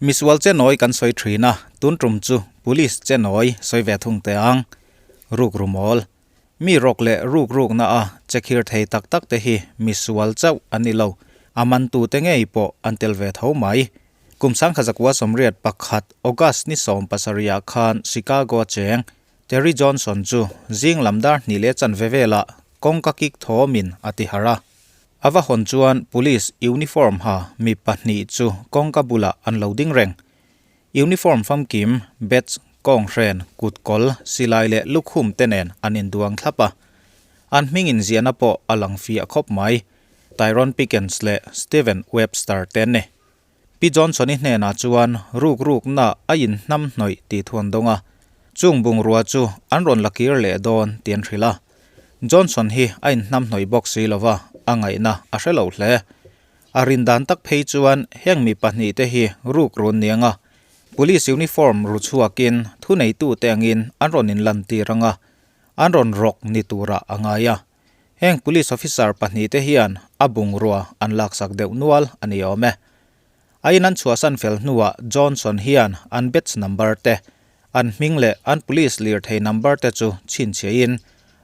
Misual che nawi kan sawi thin a, tun tum chu Police che nawi sawi ve thung teh ang. Ruk ru mawl. Mi rawk leh ruk rukna a che khir thei tak tak te hi misual chauh an ni lo, a mantu te ngei pawh an tel ve tho mai. Kum 1981 August ni 17 ah khan Chicago a cheng Terry Johnson chu zing lam dar hnih leh chanve velah kawngka kik thawmin a ti harh a. A va hawn chuan Police uniform ha mi pahnih chu kawngka bulah an lo ding reng. Uniform famkim, badge, kawnghren, kutkawl, silai leh lukhum te nen an induang thlap a. An hming inziahna pawh a lang fiah khawp mai. Tyrone Pickens leh Steven Webster te an ni. Pi Johnson-i hnenah chuan ruk rukna a inhnam hnawih tih thu an dawng a, chung bungrua chu an rawn la kir leh dawn tih an hrilh a. Johnson hi a inhnam hnawih bawk si lo va, a ngaihna a hre lo hle. A rin dan tak phei chuan heng mi pahnihte hi ruk run niang a, police uniform ru chhuakin thuneitute angin an rawn inlantir ang a, an rawn rawk ni turah a ngai a. Heng police officer pahnihte hian a bungrua an laksak deuh nual a ni awm e. A in an chhuahsan fel hnuah Johnson hian an batch number te, an hming leh an police lirthei number te chu chhinchhiahin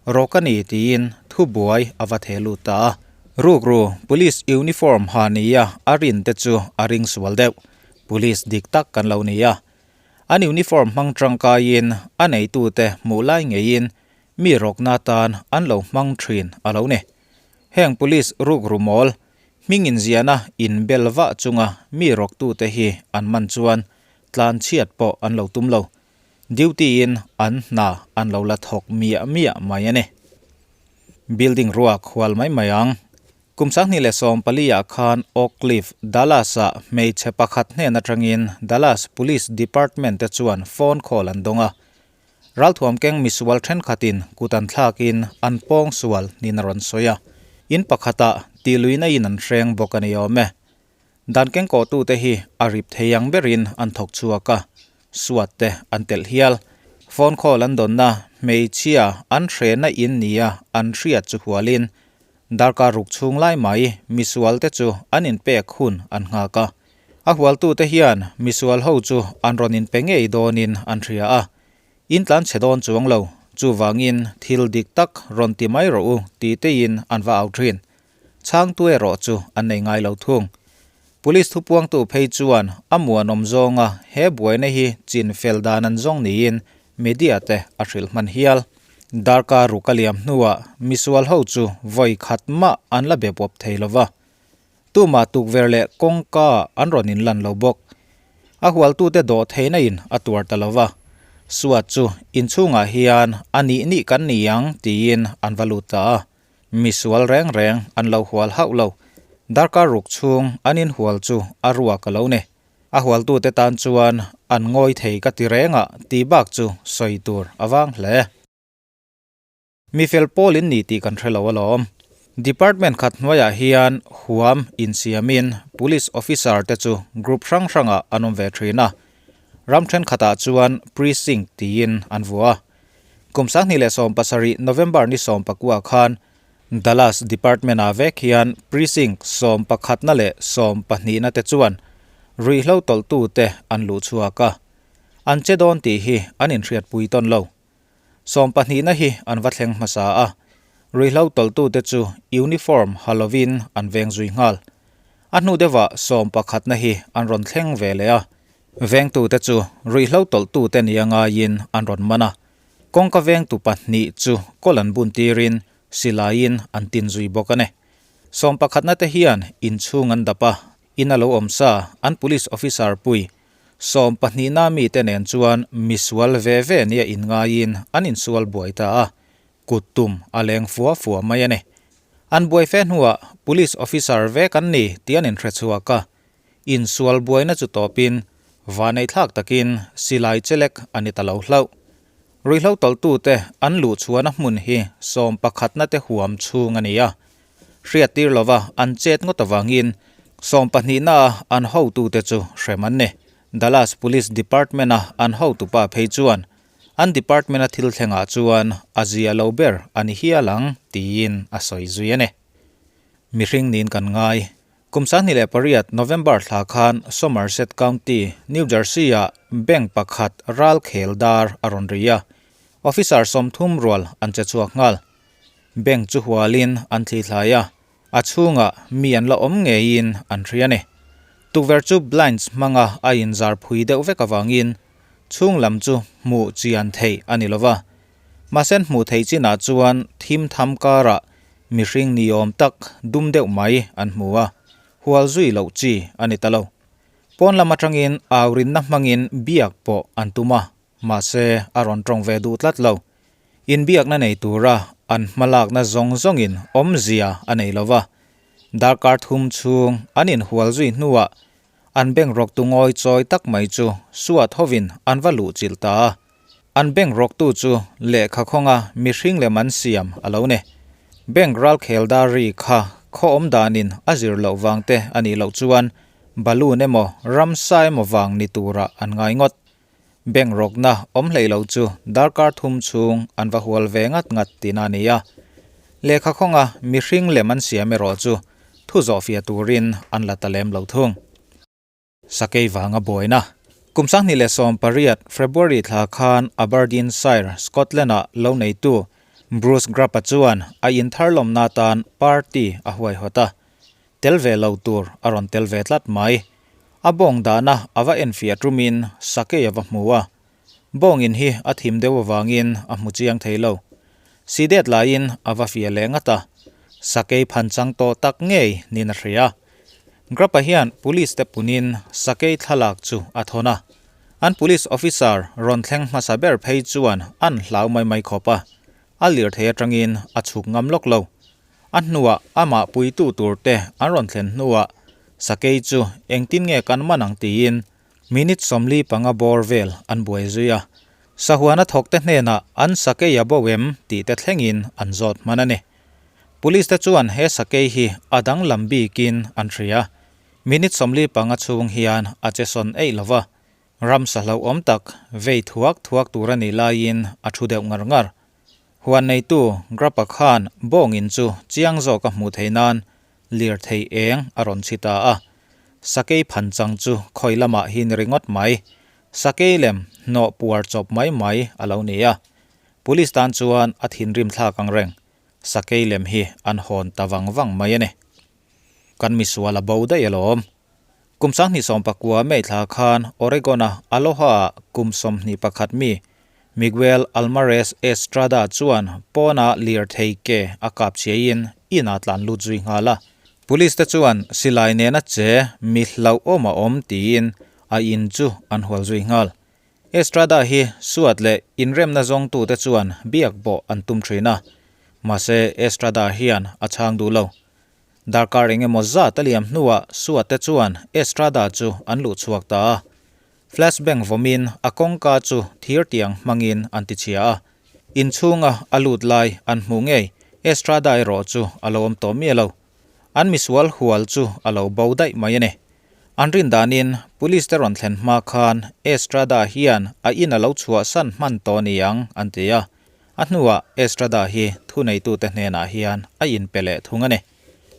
rawk a ni tiin thubuai a va theh lut ta a. Rukru police uniform ha nia a rin te chu a ring sual deuh. Police dik tak kan lo ni a. An uniform hmang tangkaiin a neitute hmuh lai ngeiin Mi rawkna atan an lo hmang thin a lo ni. Heng police rukru mawl, hming inziahna inbel vah chunga mi rawktute hi an man chuan tlan chhiat pawh an lo tum lo. Duty in an hna an lo la thawk miah miah mai a ni. Building ruak hual mai mai ang. Kum 2014 ah khan Oak Cliff, Dallas ah hmeichhe pakhat hnen atangin Dallas Police Department te chuan phone call an dawng a. Ralthuam keng misual thenkhatin kut an thlakin an pawng sual niin a rawn sawi a, in pakhatah tihluihna in an hreng bawk a ni awm e. Dan keng kawhtute hi a rip thei ang berin an thawk chhuak a, suat te an telh hial. Phone call an dawnna hmeichhia an hrehna in nia an hriat chu hualin darkar ruk chhung lai mai misual te chu an inpek hun an nghak a. A hualtute hian misual ho chu an rawn inpe ngei dawnin an hria a, in tlan chhe dawn chuang lo, chuvangin thil dik tak rawn ti mai rawh u ti teiin an va au thin. Chhangtu erawh chu an nei ngai lo thung. Police thupuangtu phei chuan a muanawm zawnga he buaina hi chin fel dan an zawng niin media te a hrilh hman hial. Darkar ruk a liam hnuah misual ho chu vawi khat mah an la be pawp thei lova. Tumah tukverh leh kawngka an rawn inlan lo bawk. A hualtute dawh theihna in a tuar ta lo va, Suat chu inchhungah hian a nih nih kan ni ang tiin an va lut ta a. Misual reng reng an lo hual hauh lo. Darkar ruk chhung an inhual chu a ruak a lo ni. A hualtute tan chuan an ngawi thei ka ti reng a tih bak chu sawi tur a vang hle. Mi fel pawl in ni tih kan hre lo alawm. Department khat hnuaiah hian huam insiamin Police Officer te chu group hrang hrangah an awm ve thin a. Ram thenkhatah chuan Precinct tiin an vuah a. Kum 2017 November ni 19 khan Dallas Department-ah vek hian Precinct 11na leh 12na te chuan ruihhlo tawlhtute an luh chhuak a. An che dawn tih hi an inhriatpui tawn lo. Sawmpahnihna hi an va thleng hmasa a, ruihhlo tawlhtute chu uniform ha lovin an veng zui nghal. A hnu deuhah sawmpakhatna hi an rawn thleng ve leh a, vengtute chu ruihhlo tawlhtute nia ngaiin an rawn man a, kawngka vengtu pahnih chu kawl an bun tirin silaiin an tin zui bawk a ni. Sawmpakhatna te hian inchhung an dap a, in a lo awm sa an police officer pui 12na mite nen chuan misual ve ve nia inngaiin an insual buai ta a, kut tum a leng fua fua mai a ni. An buai fe hnuah Police Officer ve kan ni tih an inhre chhuak a, insual buaina chu tawpin vaneihthlak takin silai chelek a ni ta lo hlauh. Ruihhlo tawlhtute an luh chhuahna hmun hi sawmpakhatna te huam chhung a ni a, hriattir lova an chet ngawt avangin sawmpahnihna a an hotute chu hrem an ni. Dallas Police Department a an hotupa phei chuan an department a thil thlengah chuan a zia lo ber a ni hial ang tiin a sawi zui a ni. Mihring niin kan ngai. Kum 28 November thla khan Somerset County, New Jersey-ah bank pakhat ral khel dar a rawn ri a, officer 30 rual an che chhuak nghal. Bank chu hualin an thlithlai a, a chhungah mi an la awm ngeiin an hria a ni. Tukverh chu blinds hmanga a inzar phui deuh vek avangin chhung lam chu hmuh chian theih a ni lova. Mahse hmuh theih chinah chuan thim tham karah mihring ni awm tak dum deuh mai an hmu a, hual zui loh chi a ni ta lo. Pawn lam atangin aurinna hmangin biak pawh an tum a, mahse a rawn tawng ve duh tlat lo. Inbiakna nei tura an hmalakna zawng zawngin awmzia a nei lo va, darkar thum chhung an inhual zui hnuah an bank rawktu ngawi chawi tak mai chu suat hovin an va luh chilh ta a. An bank rawktu chu lehkha khawnga mihring lem an siam a lo ni. Bank ralkhel dar ri kha khaw awm danin a zir loh vang te a nih loh chuan balloon emaw ramsa emaw vang ni turah an ngai ngawt. Bank rawkna awm hlei lo chu darkar thum chhung an va hual ve ngat ngat tihna a ni a. Lehkha khawnga mihring lem an siam erawh chu thu zawhfiah turin an la ta lem lo thung. Sakei vanga buaina. Kum 2018 February thla khan Aberdeenshire, Scotland-ah lo neitu Bruce Grappa chuan a inthar lawmna atan party a huaihawt a. Tel ve lo tur a rawn tel ve tlat mai. A bawng dahna a va enfiah tumin sakei a va hmu a. Bawngin hi a thim deuh avangin a hmu chiang thei lo. Sidet laiin a va fiah leh ngat a. Sakei phanchang tawh tak ngei niin a hria. Grappa hian police te punin sakei thlalak chu a thawn a. An police officer rawn thleng hmasa ber phei chuan an hlau mai mai khawp a. A lirthei atangin a chhuk ngam lawk lo. A hnuah amah puitu tur te an rawn thlen hnuah sakei chu engtin nge kan man ang tiin minute 45 bawr vel an buai zui a. Sahuana thawk te hnenah an sakei a bo em tih te thlengin an zawt hman a ni. Police te chuan he sakei hi a danglam bikin an hria. Minute 45 chhung hian a che sawn eih lo va, ramsa hlauhawm tak vei thuak thuak tur a nih laiin a thu deuh ngar ngar. Huan neitu Grappa khan bawngin chu chiang zawk a hmuh theih nan lirthei eng a rawn chhi ta a. Sakei phan chang chu khawi lamah hi ni ringawt mai. Sakei lem hnawh puar chawp mai mai a lo ni a. Police tan chuan a thinrim thlak ang reng. Sakei lem hi an hawn ta vang vang mai a ni. Kan misual a bo daih alawm. Kum 2019 May thla khan Oregon-a Aloha-ah kum 21 mi Miguel Almarez Estrada chuan pawna lirthei ke a kap chhiaiin inah tlan lut zui nghal a. Police te chuan silai nena che mi hlauhawm a awm tiin a in chu an hual zui nghal. Estrada hi suat leh inremna zawngtute chuan biak pawh an tum thin a, mahse Estrada hian a chhang duh lo. Darkar eng emaw zat a liam hnuah suatte chuan Estrada chu an luh chhuak ta a. Flashbang vawmin a kawngka chu thir tiang hmangin an tichhia a. Inchhunga a lut lai an hmuh ngei Estrada erawh chu a lo awm tawh miah lo. An misual hual chu a lo bo daih mai a ni. An rin danin Police te rawn thlen hma khan Estrada hian a in a lo chhuahsan hman tawh ni ang an ti a. A hnuah Estrada hi thuneitute hnenah hian a inpe leh thung a ni.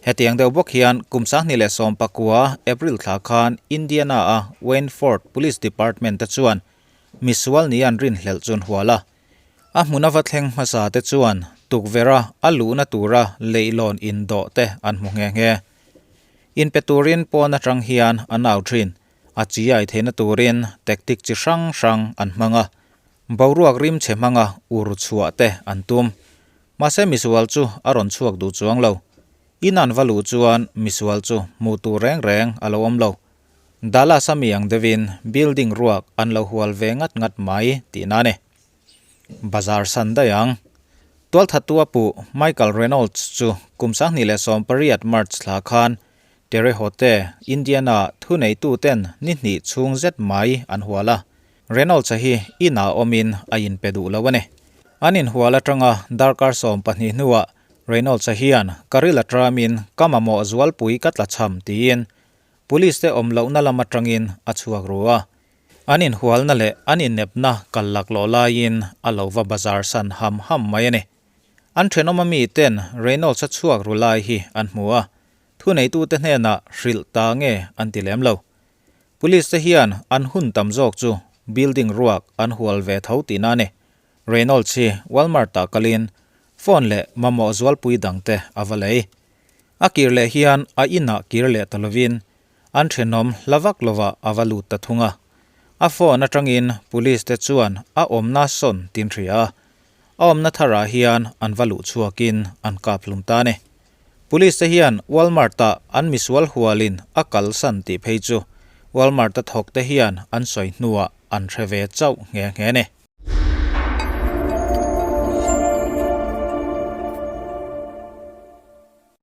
Hetiang deuh bawk hian kum 2019 April thla khan Indiana-a Wayne Fort Police Department te chuan misual ni an rinhlelh chu an hual a. A hmun a va thleng hmasa te chuan tukverh a a luhna tura leihlawn indawh te an hmu nghe nghe. Inpe turin pawn atang hian an au thin. A chiai theihna turin tactic chi hrang hrang an hmang a. Boruak rim chhe hmanga ur chhuah te an tum. Mahse misual chu a rawn chhuak duh chuang lo. In an va luh chuan misual chu hmuh tur reng reng a lo awm lo. Dallas a mi ang deuhin building ruak an lo hual ve ngat ngat mai tihna a ni. Bazar san daih ang. Tualthattu a puh Michael Reynolds chu kum 2018 March thla khan Terre Haute, Indiana thuneituten ni hnih chhung zet mai an hual a. Reynolds-a hi inah awmin a inpe duh lo a ni. An inhual atanga darkar 12 hnuah Reynolds-a hian ka ril atramin ka mamawh zualpui ka tlachham tiin Police te awm lohna lam atangin a chhuak ru a. An inhualna leh an innepna kal laklawh laiin a lo va bazar san ham ham mai a ni. An thenawm ami ten Reynolds a chhuak ru lai hi an hmu a. Thuneitute hnenah hrilh ta nge an ti lem lo. Police te hian an hun tam zawk chu building ruak an hual ve tho tihna a ni. Reynolds hi Walmart ah kalin phone leh mamawh zualpui dangte a va lei. A kir leh hian a inah kir leh ta lovin an thenawm hla vak lovah a va lut ta thung a. A phone atangin police te chuan a awmna sawn tin hria a. A awmna tharah hian an va luh chhuakin an kap hlum ta a ni. Police te hian Walmart ah an misual hualin a kalsan tih phei chu Walmart a thawk te hian an sawi hnuah an hre ve chauh nghe nghe a ni.